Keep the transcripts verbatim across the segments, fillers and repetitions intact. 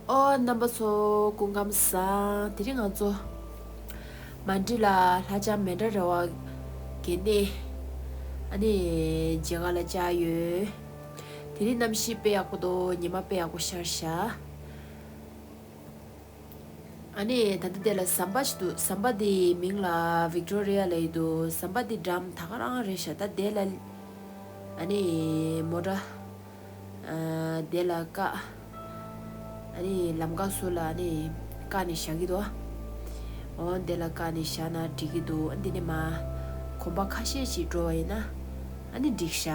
ཨོ། རྣམ་པ་ཚོ་སྐུ་ཁམས་བཟང་། དེ་རིང་ང་ཚོ་མན་ཌི་ལ་ལྷ་ལྕམ་མན་ཌ་ར་བ་གི་གནས་ཨ་ནི་མཇལ་ཁ་ལ་བཅར་ཡོད། དེ་རིང་གནམ་གཤིས་དཔེ་ཡག་པོ་འདུག་ཉི་མ་དཔེ་ཡག་པོ་ཤར་ཤག་ཨ་ནི་ད་ལྟ་དེ་ལ་ཟམ་པ་ཞིག་འདུག་ཟམ་པ་དེའི་མིང་ལ་ཝིག་ཊོ་རི་ཡ་ལབ་ཀྱི་འདུག་ཟམ་པ་དེ་འགྲམ་ད་ག་རང་རེད་ཤག་ད་དེ་ལ་ཨ་ནི་མོ་ཊ་ཨ་དེ་ལ་བཀག་ཨ་ནི་ལམ་ཁ་ཟུར་ལ་ཨ་ནི་བཀག་ནས་བཞག་གི་འདུག་འོ་དེ་ལ་བཀག་ནས་བཞག་ན་འགྲིག་གི་འདུག་ཨ་འདི་ནས་མར་གོམ་པ་ཁ་ཤས་ཤིག་འགྲོ་བ་ཡིན་ན་ཨ་ནི་འགྲིག་ཤག་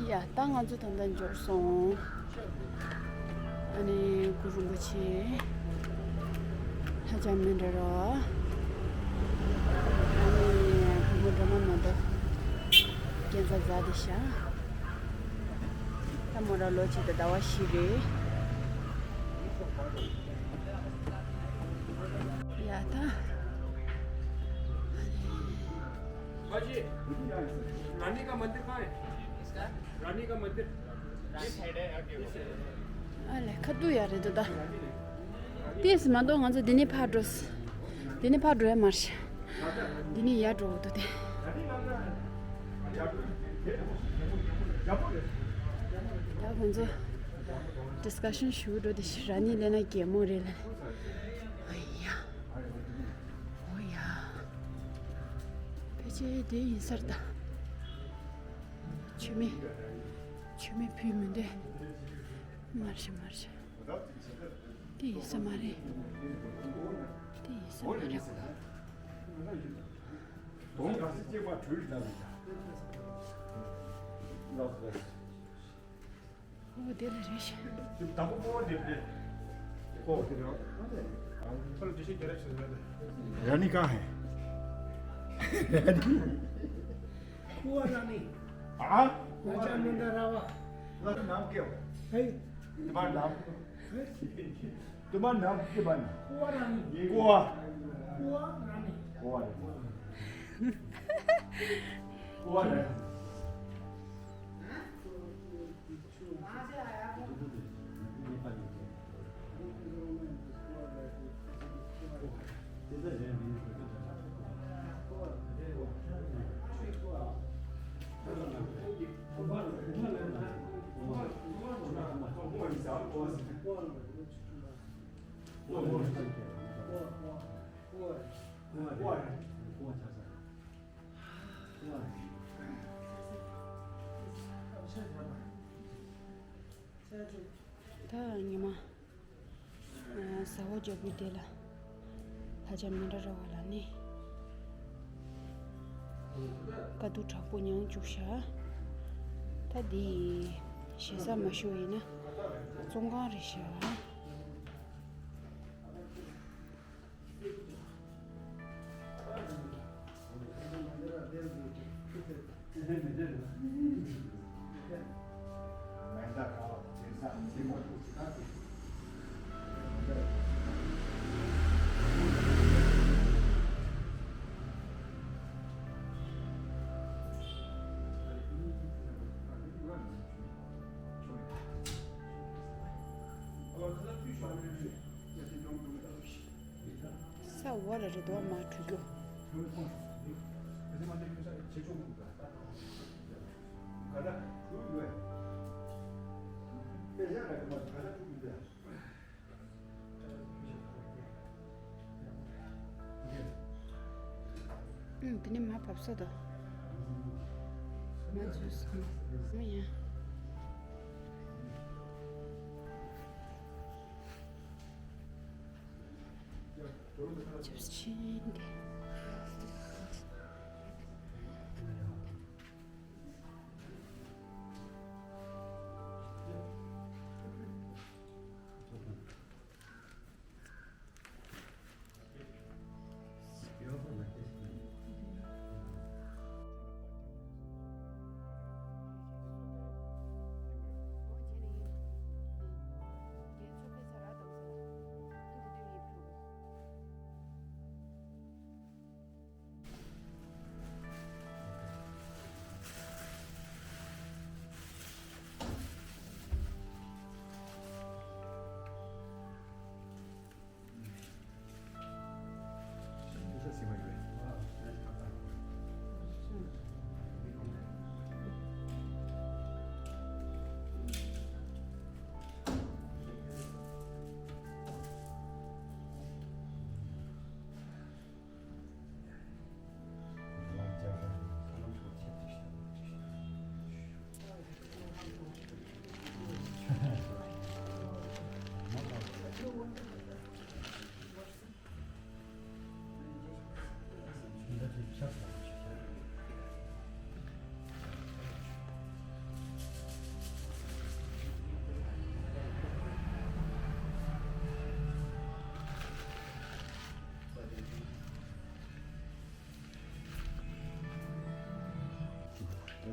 ཡ། ད་ང་ཚོ་ད་ལྟ་འབྱོར་སོང་། ཨ་ནི་གུ་རུ་རིན་པོ་ཆེ། ལྷ་ལྕམ་མན་ཌ་ར་བ། ཨ་ནི་བུ་མོ་སྒྲོལ་མ་མ་གཏོགས་སྐྱེལ་འཛེག་མཛད་དེ་ཤག་ད་མོ་རང་ལོ་གཅིག་དང་ཟླ་བ་བཞི་རེད། ཡ་ད། बाजी, रानी का मंदिर कहाँ है? रानी का मंदिर। ཨ་ལས་ཁ་ཐུག་ཡ་རེད་འདུག་ད། དེས་མ་གཏོགས་ང་ཚོ་འདི་ནས་ཕར་འགྲོ། འདི་ནས་ཕར་འགྲོ་ཡ་མ་རེད། འདི་ནས་ཡར་འགྲོ་འདུག་སྟེ། ད་ཁོང་ཚོ་ཌི་སི་ཀ་ཤན་ཞུ་འགྲོ་དེ་ཤི་ར་ནི་ལེ་ན་གད་མོ་རེད་ལ། ཨོ་ཡ། ཨོ་ཡ། ཕལ་ཆེར་དེ་ཡིན་ས་རེད་ད། མཆོད་མེ། མཆོད་མེ་ཕུལ་མི་འདོད། མ་རེད་མ་རེད། དེ་ཡིན་ས་མ་རེད། དེ་ཡིན་ས་མ་རེད་གོ། ཨོ་དེ་ལ་རེད་ཤག་ར་ནི་གང་ཧེ། कुंवर रानी। हाँ? राजा नंद रावा। रानी नाम क्या हो? है। तुम्हारा नाम? है। तुम्हारा नाम के बन? कुंवर रानी। कुंवर। कुंवर रानी। कुंवर। कुंवर रानी। ད་ཉི་མ་ཟ་འོག་རྒྱབ་པའི་དེ་ལ་ལྷ་ལྕམ་མན་ཌ་ར་བ་ལ་ནི་དཀའ་སྡུག་དྲག་པོ་མྱངས་བཅུག་ཤག་ད་འདི་ཞེ་ས་མ་ཞུ་ཡིན་ན་བཙོན་ཁང་རེད་ཤག་ས་འོག་ལ་རེད་དོ་མ་འཁྲུད་རྒྱུ། ཨུམ། དེ་ནས་མར་བབས་ས་དང་། མ་འཛུལ་སོང་། མ་ཡ། ཅིབ་ཆེན་དེ།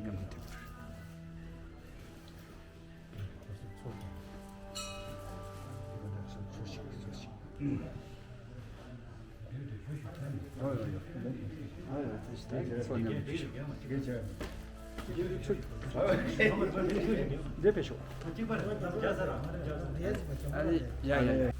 མཉམ་དུ་འགྲིག་པར། འདི་བས་ཤོག་ཨ་ནི་ཡ་ཡ་ཡ།